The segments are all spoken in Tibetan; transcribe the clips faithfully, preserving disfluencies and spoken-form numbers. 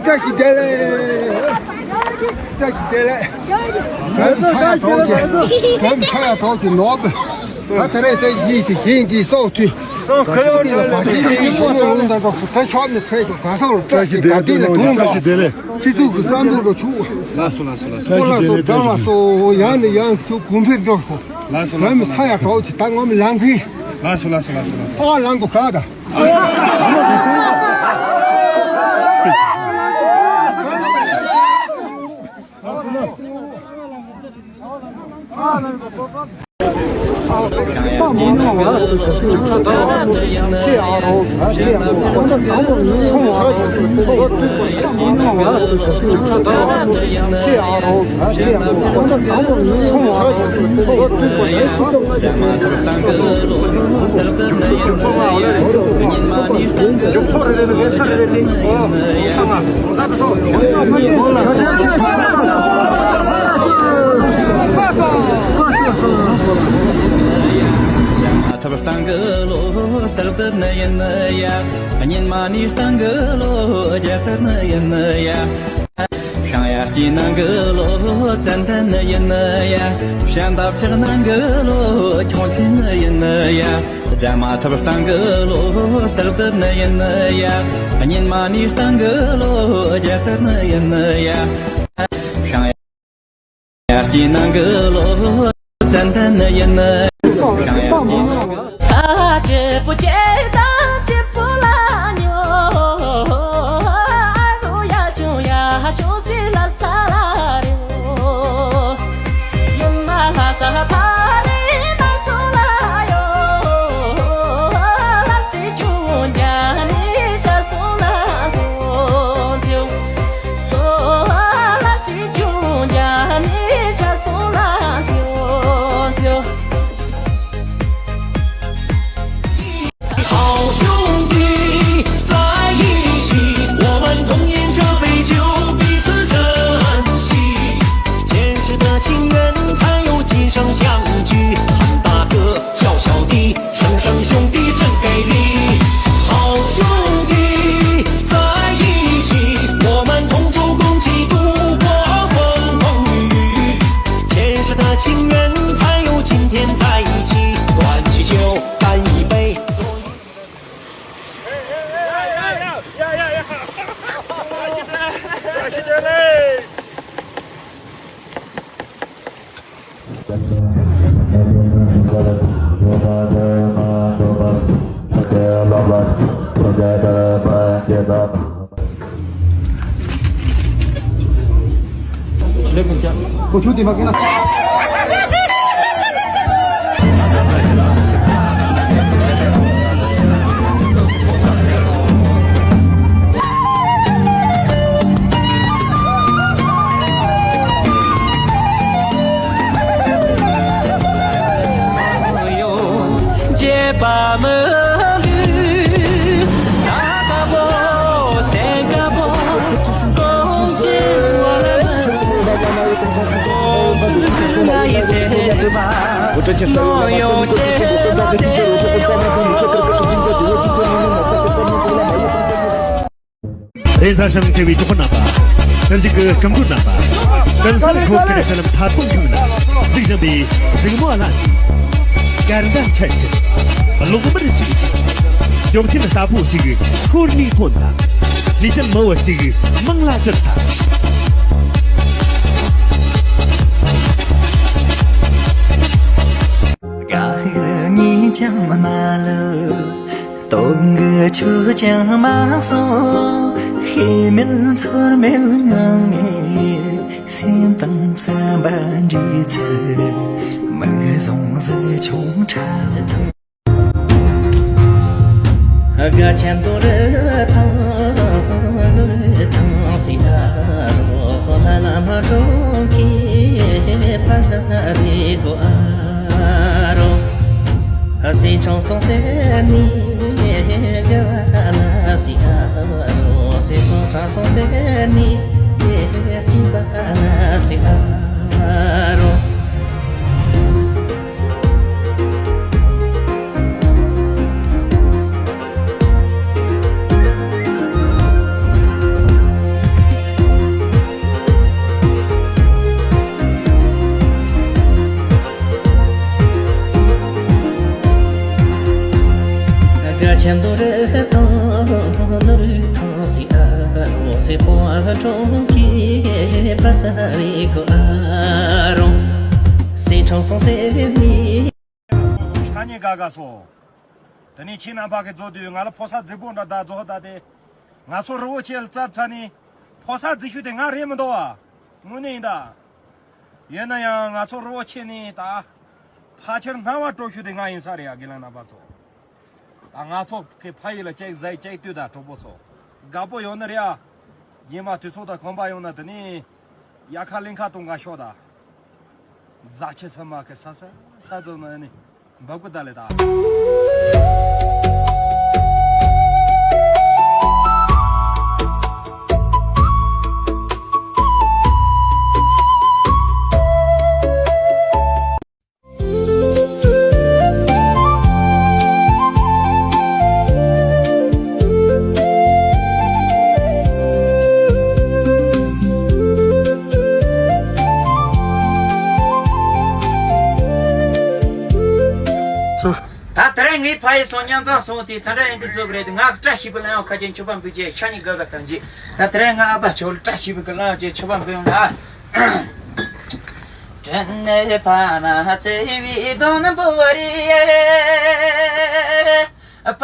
བཀྲ་ཤིས་བདེ་ལེགས། བཀྲ་ཤིས་བདེ་ལེགས། བོད་མི་ཚང་ཡག་གྲོགས་ཀྱི། བོད་མི་ཚང་ཡག་གྲོགས་ཀྱི་ནོར་བུ། ད་དེ་རིང་དེ་ཡིད་ཀྱི་ཞིང་གི་སྲོག་མཐུན། སྲོག་ཁ་ཡོད་ད་ལ་མ་ཤི་ནི་ཡིན་ནོ་ལུང་དང་འགྲོ་ཕུ་ཐ་ཆོག་ནི་ཚེ་གི་ག་སང་རུ་བཀྲ་ཤིས་དགའ་བདེ་ལ་དུང་ལ། སྤྱི་ཚོགས་ཀྱི་བསམ་བློ་རུ་ཆུག་ལ་སོ་ལ་སོ་ལ་སོ། ལ་སོ་འགྲམ་ལ་སོ། ཡང་ནས་ཡང་ཁྱོད་གོང་འཕེལ་འགྲོ་ཤོག་ལ་སོ་ལ་སོ། བོད་མི་ཚང་ཡག་གྲོགས་ཀྱི་ད་ངོ་མི་ལང་ཁུལ། ལ་སོ་ལ་སོ་ལ་སོ་ལ་སོ། ཨ་ལང་གོ་ག་ད། ཐབ་སྟེང་གི་ལོ་རྟགས་དེབ་ནི་ཡིན་ཡ། སྙེ་མ་ནས་སྟེང་གི་ལོ་རྒྱལ་དར་ནི་ཡིན་ཡ། ཤང་ཡར་གྱི་ནང་གི་ལོ་ཙན་དན་ནི་ཡིན་ཡ། ཤན་འདབ་ཆགས་ནང་གི་ལོ་ཁྱུང་ཆེན་ནི་ཡིན་ཡ། རྒྱ་མ་ཐབ་སྟེང་གི་ལོ་རྟགས་དེབ་ནི་ཡིན་ཡ། སྙེ་མ་ནས་སྟེང་གི་ལོ་རྒྱལ་དར་ནི་ཡིན་ཡ། ཤང་ཡར་གྱི་ནང་གི་ལོ་ཙན་དན་ནི་ཡིན་ཡ། ཤང་ཡར་གྱི་ནང་གི། ས་ཅི་པོ་ཅེ་དང་ཅི་པོ་ལ་ཉོ། ཨ་རུ་ཡ་ཤུ་ཡ་ཤུ་སི་ལ་ས་ལ་རི་བོ། ཡུམ་མ་ལྷ་ས་ཐ་རི་མ་སུ་ལ་ཡོ། ལ་སི་ཅུ་ཡ་ནི་ཤ་སུ་ལ་ཚོ་ཚོ། སོ་ལ་སི་ཅུ་ཡ་ནི་ཤ་སུ་ལ་ཚོ་ཚོ། 好兄弟在一起，我们同饮这杯酒，彼此珍惜。坚实的情缘才有今生相聚。喊大哥叫小弟，声声兄弟真给力。好兄弟在一起，我们同舟共济，度过风风雨雨。坚实的情缘才有今天在一起。端起酒，干一杯。 རེས་གཟའ་ཞིང་བྲལ་བའི་གྲོགས་པོ་རྣམ་པ། དེ་བཞིན་གྱི་སྐུ་མགྲོན་རྣམ་པ། ཀུན་གསལ་ཁོ་ཁེ་རེ་ཧྥེ་ལམ་མཐའ་སྟོང་ཁང་ནས་གཟིགས་བཞིན་པའི་གཟིགས་མོ་ལྷན་ཅིག་སྐར་མདའ་འཕྲད་ཅིང་གློག་དམར་འཁྱུག་ཅིང་། གྱོག་ཆེན་ལྟ་བུ་ཞིག་ཧུར་ནས་ཐོན་དང་། ལུས་ཅན་མི་བུ་ཞིག་མང་ལ་བསྐུར་དང་། དགའ་ཉེ་ཅང་མ་ལུ། སྟོན་གྱི་ཆུ་ཅང་མ་སོང་། ཤེས་མེད་ཚོར་མེད་ངང་ནས། སེམས་དང་བསམ་པ་འདྲེས་ཚེ། མི་བཟང་ཟི་ཆུང་ཁྲ་དང་། དགའ་ཆེན་དོ་རི་ཐང་ནུར་ཐང་སི་ཨ་རོ། ཧ་ལ་མ་གྲོང་ཁྱེར་ཕ་ས་རི་གོ་ཨ་རོ། སི་ཁྲོང་སོང་སེ་ནི། ག་བ་ན་སི་ཨ་རོ། སི་སོང་ཁྲ་སོང་སེ་ནི། ཅི་བ་ན་སི་ཨ་རོ། ཆབ་མདོ་རི་ཐང་ནོར་ཐང་སི་ཨ་རོ་སི་ཕོ་ཨ་ཁྲོང་ཁི་པ་ས་རི་གོ་ཨ་རོ་སི་ཁྲོང་སོང་སི་ནི། ཐ་སྙད་ག་ག་སོ། དེ་ནས་ཁྱེད་རྣམ་པ་གི་བཟོ་དུས་ང་ལ་ཕོ་གསར་རྫིག་པོ་འདྲ་ད་བཟོ་ད་དེ། ང་ཚོ་རི་བོ་ཆེ་ལ་བཙབ་ཚར་ནས་ཕོ་གསར་རྫིག་ཤོས་དེ་ང་རེད་མི་འདུག་བ། དངོས་གནས་ཡིན་ད། ཡིན་ན་ཡང་ང་ཚོ་རི་བོ་ཆེ་ནས་ད་ཕལ་ཆེར་སྣང་བ་སྤྲོ་ཤོས་དེ་ང་ཡིན་ས་རེད་ཡ། དགེ་ལགས་རྣམ་པ་ཚོ། ད་ང་ཚོ་གི་ཕ་ཡུལ་ལ་ཅིག་ཟ་ཅིག་ལྟོས་ད་གྲོགས་པོ་ཚོ། དགའ་པོ་ཡོང་ནི་རེད་ཡ། རྗེས་མ་དུས་ཚོད་དང་ཁོམ་པ་ཡོང་ན་དེ་ནས་དབྱར་ཁ་གླིང་ཁ་གཏོང་ག་ཤོག་ད། རྫ་ཆུ་ཚང་མ་གི་ས་ས་ས་ཚོ་ནས་ནི་འབབ་གི་ད་ལེ་ད། ད་དེ་རིང་ངའི་ཕ་ཡུལ་སོང་། མཉམ་ཚང་སོང་དེ་ད་འདྲ་ཡིན་དུས་ཚོད་རེད། ང་བཀྲ་ཤིས་པའི་གླིང་ཁ་ཆེན་ཆོས་པ་འབུལ་རྒྱལ་ཤ་ཉེ་དགའ་དགའ་དང་རྗེས། ད་དེ་རིང་ང་ཨ་ཕ་ཆོས་བཀྲ་ཤིས་པའི་གླིང་ཁ་ཆེན་ཆོས་པ་འབུལ་ཡོང་ལ། དྲན་ནས་ཕ་མ་བརྩེ་བའི་སྡོང་པོ་རེད། པ་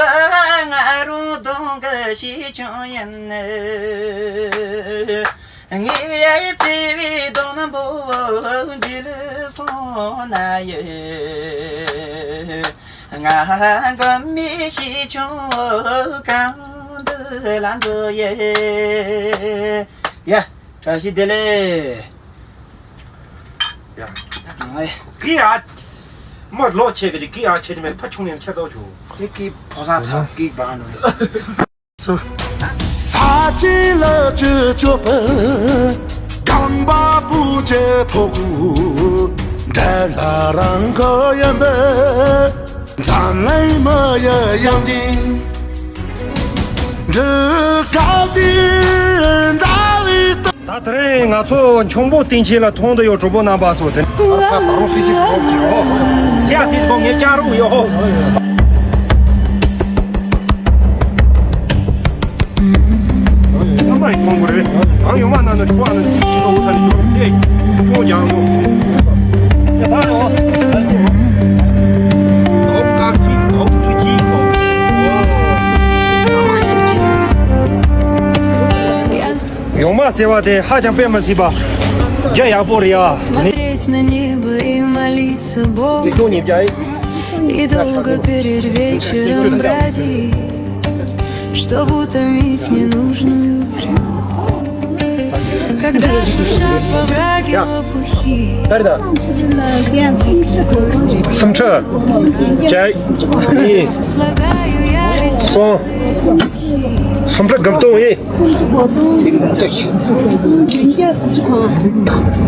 ང་རང་གདོང་གི་ཞིག་ཀྱང་ཡིན། ངའི་བརྩེ་བའི་སྡོང་པོ་འཇིག་སོང་ན་ཡི། ང་གི་མི་ཞིག་ཀྱང་གང་འདི་ལ་འགྲོ་ཡི། ཡ། བཀྲ་ཤིས་བདེ་ལེགས། ཡ། ཨེ། ཀི་ཨ། མ་ལོ་ཆེ་གི་ཀི་ཨ་ཆེ་དེ་མེད་ཕ་ཆུང་ནས་ཆེ་དོ་ཆུ། དེ་ཀི་ཕོ་ས་ཚ་ཀི་བ་ནོ་ལེ། ས་ཆེ་ལ་ཆུ་ཆོ་པ། གང་བ་པུ་ཆེ་ཕོ་གུ། འདྲ་ལ་རང་གོ་ཡན་པ། འཛམ་གླིང་མི་ཡི་ཡང་ཏིང་། འདི་ག་དེ་འདྲ་བའི་ད་དེ་རིང་ང་ཚོ་འཁྱོངས་པོ་སྟེང་ཆེན་ལ་མཐོང་དུ་ཡོད། གྲོགས་པོ་རྣམ་པ་ཚོ་དེ། ད་རུང་སྲིད་ཞིག་གོ་གི་ཡོད། ཡ་དེ་སོང་ངས་བཅར་རུང་ཡོད། རྣམ་པ་ཡིས་མཐོང་གི་རེད། ཨང་ཡོང་མ་ན་ནི་ཁོ་ཨ་ནི་ཚིག་ཅི་ལོ་ས་ནི་ཅོ་དེ་ཅོ་ཡང་ཡོད། ཡ་ད་ལོ། ཨོ་ཀ་ཀི་ཨོ་སུ་ཅི་ཨོ། ས་མ་ཡིན་ཅི། ཡོང་མ་ཟེར་བ་དེ་ཧ་ཅང་དཔེ་མི་སྲིད་པ། རྒྱ་ཡག་པོ་རེད་ཡ། Смотреть на небо и молиться Богу. И долго перед вечером бродить, чтоб утомить ненужную тревогу. Когда шуршат во враге лопухи, вникнет грусть ребёнка. Сымча. Чай. И. Слагаю я веселые стихи. Сымча габтон и.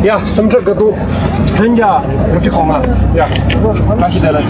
ཡ། སུམ་ཁྲི་དགུ་ཐུག་ལྷན་རྒྱས་དགུ་ཁྲི་གོང་མ། ཡ། བཀྲ་ཤིས་བདེ་ལེགས།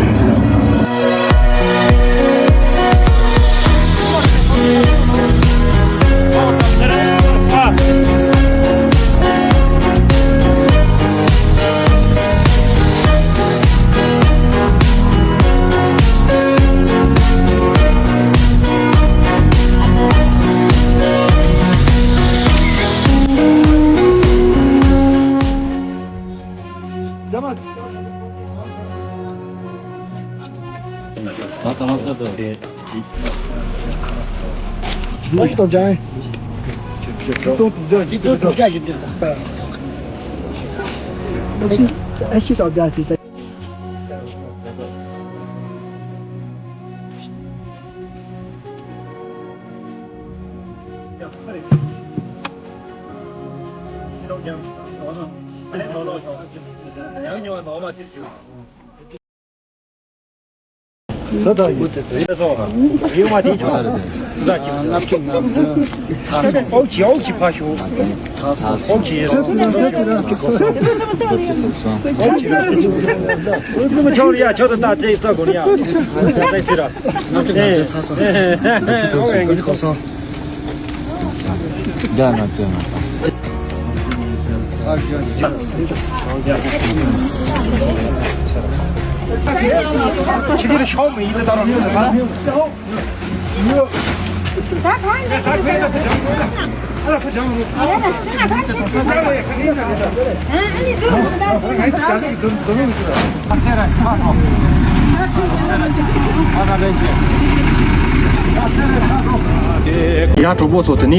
ཡ། གྲོགས་པོ་ཚོ། དེ་ནས་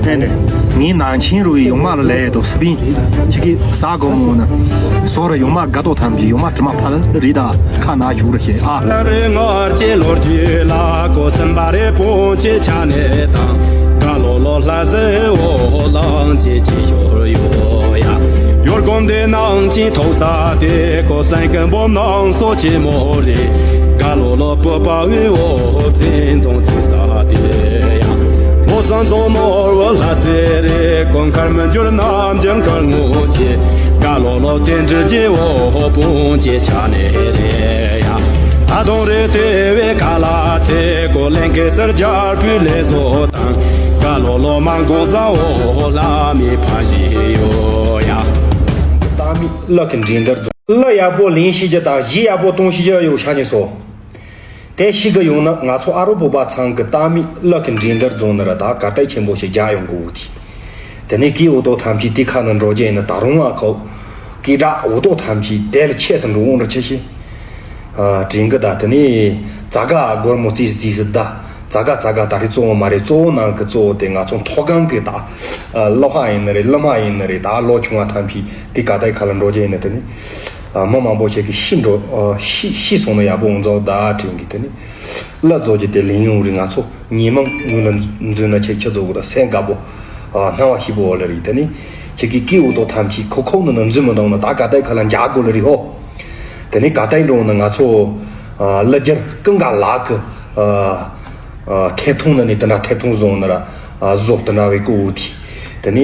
ཨེ་ནས་ངའི་ནང་ཆེན་རུ་ཡི་ཡོང་མ་ལ་ལས་དོ་སི་པིན་ཁྱི་གི་ཟ་གོ་མོ་ན། སོ་ར་ཡོང་མ་དགའ་ཏོ་ཐམས་ཅད་ཡོང་མ་དྲི་མ་ཕལ་རི་ད་ཁ་ན་ཞུགས་ར་ཤེ་ཨ། ལ་རེ་ངར་གྱི་ལོ་རྒྱུས་ལ་གོ་སེམས་པ་རེ་སྤོང་བྱེད་ཆ་ནས་དང་། ག་ལོ་ལོ་ལྷ་ཟེ་འོ་ལང་བྱེད་ཀྱི་ཞོར་ཡོ་ཡ། ཡོར་གོམ་དེ་ནང་ཆེན་ཐོག་ས་དེ་གོ་སེང་གི་འབོམ་ནང་སོ་ཆེ་མོ་རེ། ག་ལོ་ལོ་པོ་པ་བི་འོ་བཙན་རྫོང་ཚེ་ས་དེ་ཡ། ལོ་སང་རྫོང་ནོར་བུ་ལྷ་ཚེ་རེ་གོང་ཁར་མི་འགྱུར་ནམ་ཅང་ཁར་ངོ་ཆེ། ག་ལོ་ལོ་བསྟན་འགྲོ་རྗེ་བོ་སྤུན་གྱི་ཆ་ནས་རེད་ཡ། ད་དུང་རེ་དེ་བས་ག་ལ་ཚེ་གོ་ལེན་གེ་སར་རྒྱལ་པོའི་ལས་བཟོ་དང་། ག་ལོ་ལོ་མ་འགོང་ས་འོ་ལ་མི་ཕ་ཞིག་ཡོ་ཡ། ད་མི་ལག་གི་འདྲེན་དར་རྫོང་ལ་ཡག་པོ་ལེན་ཤེས་རྒྱུ་དང་གཞས་ཡག་པོ་གཏོང་ཤེས་རྒྱུ་ཡོད་ཤ་ཉེ་སོ། དེ་ཤི་གི་ཡོང་ན་ང་ཚོ་ཨ་རོ་བོད་པ་ཚང་གི་ད་མི་ལག་གི་འདྲེན་དར་རྫོང་ནི་ར་ད་གར་སྟེགས་ཆེན་པོ་ཞིག་རྒྱག་ཡོང་གི་འོ་དེ། དེ་ནས་ཀི་འུ་ཏོ་ཐམས་ཅད་དེ་ཁ་ན་འགྲོ་རྒྱུ་ཡིན་ན་ད་རུང་ཨ་ཁོ། ཀི་དྲག་འུ་ཏོ་ཐམས་ཅད་དེ་ལ་ཆས་སུ་འགྲོ་འོང་ར་ཆེ་ཤི། ཨ། དྲིན་གི་ད་དེ་ནས་ཙ་ག་སྒོར་མོ་རྩིས་རྩིས་སི་ད། ཙ་ག་ཙ་ག་ད་རེ་གཙོ་བོ་མ་རེད། གཙོ་བོ་ནང་གི་གཙོ་བོ་དེ་ང་ཚོ་མཐོ་སྒང་གི་ད། ཨ། སློབ་མ་ཡིན་ནི་རེད། སློབ་མ་ཡིན་ནི་རེད། ད་ལོ་ཆུང་བ་ཐམས་ཅད་དེ་གར་སྟེགས་ཁ་ལ་འགྲོ་རྒྱུ་ཡིན་ན་དེ་ནས། ཨ། མི་མང་པོ་ཞིག་གིས་ཤི་འགྲོ། ཨ། ཤི་ཤི་སོང་ན་ཡག་པོ་འོང་རྫོགས་ད་དྲིན་གི་དེ་ནས། གླུ་རྫོགས་ཀྱི་དེ་ལེན་ཡོང་རེད། ང་ཚོ་ཉི་མ་ངུ་ལ་འཛུལ་ན་ཆེ་ཆེ་རྫོགས་གི་ད་སེམས་དགའ་པོ། ཨ། སྣང་བ་ཞིག་པོ་འོ་ལ་རེད། དེ་ནས་ཁྱེད་ཀྱི་ཀི་འུ་ཏོ་ཐམས་ཅད་ཁོ་ཁོག་ནང་ན་འཛུལ་མི་འདུག་ན་ད་གར་སྟེགས་ཁ་ལ་འཇག་དགོས་ལ་རེད་ཧོ། དེ་ནས་གར་སྟེགས་འགྲོ་ན་ང་ཚོ། ཨ། གླུ་རྒྱལ་ཀུན་དགའ་ལགས་ཀྱི། ཨ། ཨ། ཐད་ཐུང་ན་ནི་དེ་འདྲ་ཐད་ཐུང་བཟོ་ན་ར། ཨ། བཟོ་དེ་འདྲ་བའི་ཀུ་འུ་ཐི། དེ་ནས་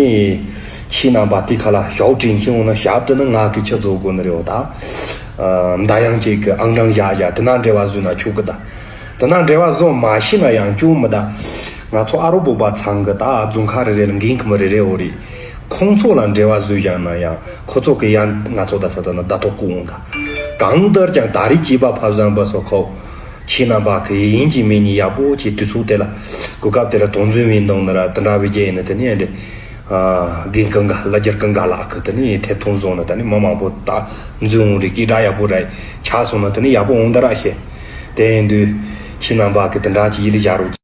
ཁྱི་རྣམ་པ་དེ་ཁ་ལ་ཞའོ་དྲིན་ཁྱི་འོང་ན་ཞབས་དེ་ནི་ང་གི་ཆ་བཟོ་དགོས་ནི་རེད་བ་ད། ཨ། མདའ་ཡང་ཅིག་གི་ཨང་གྲངས་བཞག་བཞག་དེ་ན་འབྲེལ་བ་བཟོས་ན་ཆོག་གི་ད། དེ་ན་འབྲེལ་བ་བཟོ་མ་ཤེས་ན་ཡང་ཅུང་མི་ད། ང་ཚོ་ཨ་རོ་བོད་པ་ཚང་གི་ད་རྫོང་ཁ་རེ་རེ་ལ་འགན་ཁི་མི་རེ་རེ་འོ་རེད། ཁོང་ཚོ་ལ་འབྲེལ་བ་བཟོས་བཞག་ན་ཡང་ཁོ་ཚོ་གི་ཡང་ང་ཚོ་ད་ས་ད་ན་ད་ཐོག་ཀུ་འོང་ད། གང་ལྟར་ཀྱང་ད་རེས་སྐྱེས་པ་ཕ་བཟང་པ་སོགས་ཁོ། ཁྱེད་རྣམ་པ་གི་ཡིན་གཅིག་མིན་གཉིས་ཡག་པོ་བྱས་དུས་ཚོད་དེ་ལ་གོ་སྐབས་དེ་ལ་དོན་འཛིན་མིན་དང་ནི་ར་དེ་འདྲ་བའི་རྒྱལ་ཡིན་ན་དེ་ནི་འདྲེ། ཨ། རྒན་ཀུན་དགའ་གླུ་རྒྱལ་ཀུན་དགའ་ལགས་ཀྱི་དེ་ནི་ཐད་ཐུང་བཟོ་ན་ད་ནི་མི་མང་པོ་ད་འཛིན་འོང་རེད། སྐད་གྲགས་ཡག་པོ་རེད། ཆགས་སོང་ན་དེ་ནི་ཡག་པོ་འོང་ད་ར་ཤེས། དེ་ཡིན་དུས་ཁྱེད་རྣམ་པ་གི་དེ་འདྲ་གྱི་ཡིད་ལ་བཞག་རོགས།